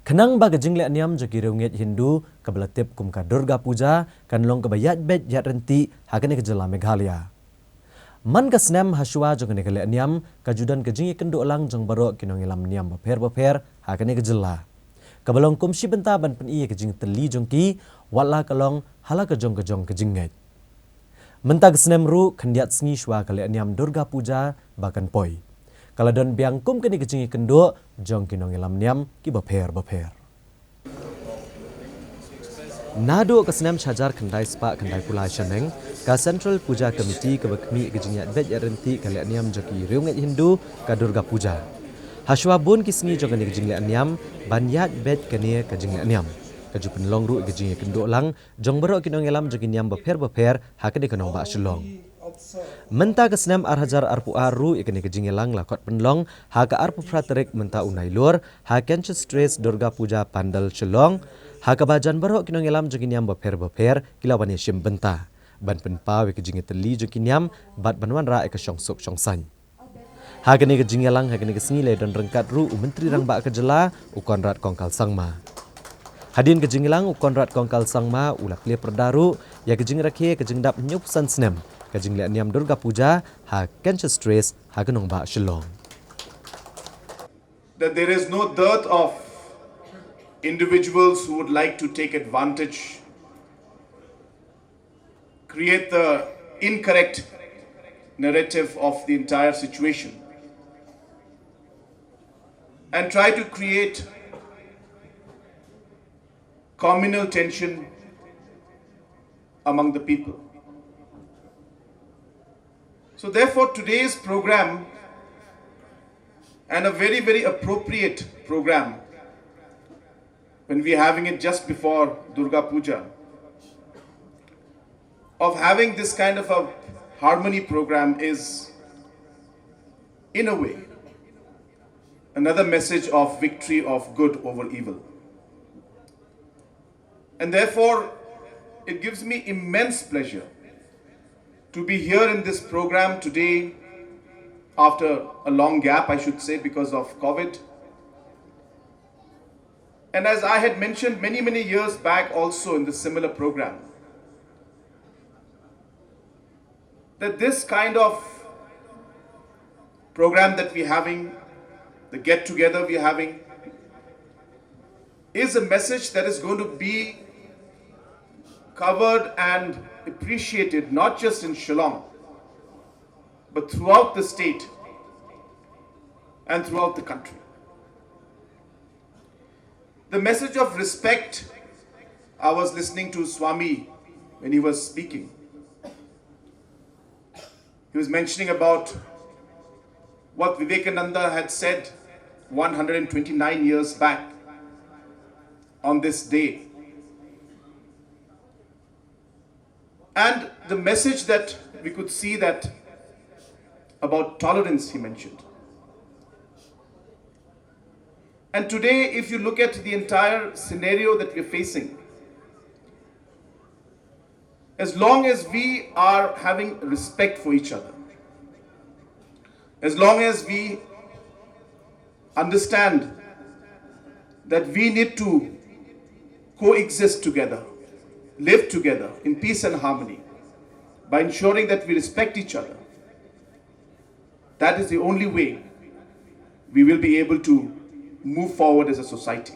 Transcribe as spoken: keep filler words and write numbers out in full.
Khnang ba ka jingleh niam jong ki riewngeit Hindu kaba la tip kum ka Durga Puja kan long kaba ïaid beit ïaid ryntih ha kane ka jylla Meghalaya. Man ka snem hashwa jong kane ka leh niam ka ju don ka jingïakynduh lang jong baroh ki nongïalam niam bapher bapher ha kane ka jylla, kaba long kum shi bynta ban pyni ïa ka jingtylli jong ki, wat la ka long ha la ka jong ka jong ka jingngeit. Mynta ka snem ruh khyndiat sngi shwa ka leh niam Durga Puja ba kan poi, ka la don biang kum kane ka jingïakynduh jong ki nongïalam niam ki bapher bapher. Naduh ka snem shihajar khyndai spah khyndai phew lai shaneng, ka Central Puja Committee kaba khmih ka jingïaid beit ïaid ryntih ka leh niam jong ki riewngeit Hindu, ka Durga Puja. Hashwa bun ki sngi jong kane ka jingleh niam ban ïaid beit kane ka jingleh niam, ka ju pynlong ruh ka jingïakynduh lang jong baroh ki nongïalam jong ki niam bapher bapher ha kane ka nongbah Shillong. Mynta ka snem ar hajar arphew ar ruh ïa kane ka jingïalang la khot pynlong ha ka arphew phra tarik mynta u Nailur ha Canchas Terrace Durga Puja Pandal Shillong, ha kaba jan baroh ki nongïalam jong ki niam bapher bapher ki la wan ïashim bynta ban pynpaw ïa ka jingïatylli jong ki niam bad ban wanrah ïa ka shongsuk shongsaiñ. Ha kane ka jingïalang ha kane ka sngi la ïadon ryngkat ruh u Myntri Rangbah ka jylla, u Conrad Kongkal Sangma. Hadien ka jingïalang u Conrad Kongkal Sangma u la plie pyrda ruh ïa ka jingrakhe ka jingdap hynñiewphew san snem ka jingleh niam Durga Puja ha Canchas Terrace ha ka nongbah Shillong. That there is no dearth of individuals who would like to take advantage, create the incorrect narrative of the entire situation, and try to create communal tension among the people. So therefore, today's program, and a very, very appropriate program, when we're having it just before Durga Puja, of having this kind of a harmony program is, in a way, another message of victory of good over evil. And therefore, it gives me immense pleasure to be here in this program today after a long gap, I should say, because of COVID. And as I had mentioned many, many years back also in the similar program, that this kind of program that we're having, the get together we're having, is a message that is going to be covered and appreciated not just in Shillong, but throughout the state and throughout the country. The message of respect, I was listening to Swami when he was speaking. He was mentioning about what Vivekananda had said one hundred twenty-nine years back on this day. And the message that we could see that about tolerance, he mentioned. And today, if you look at the entire scenario that we're facing, as long as we are having respect for each other, as long as we understand that we need to coexist together, live together in peace and harmony, by ensuring that we respect each other, that is the only way we will be able to move forward as a society.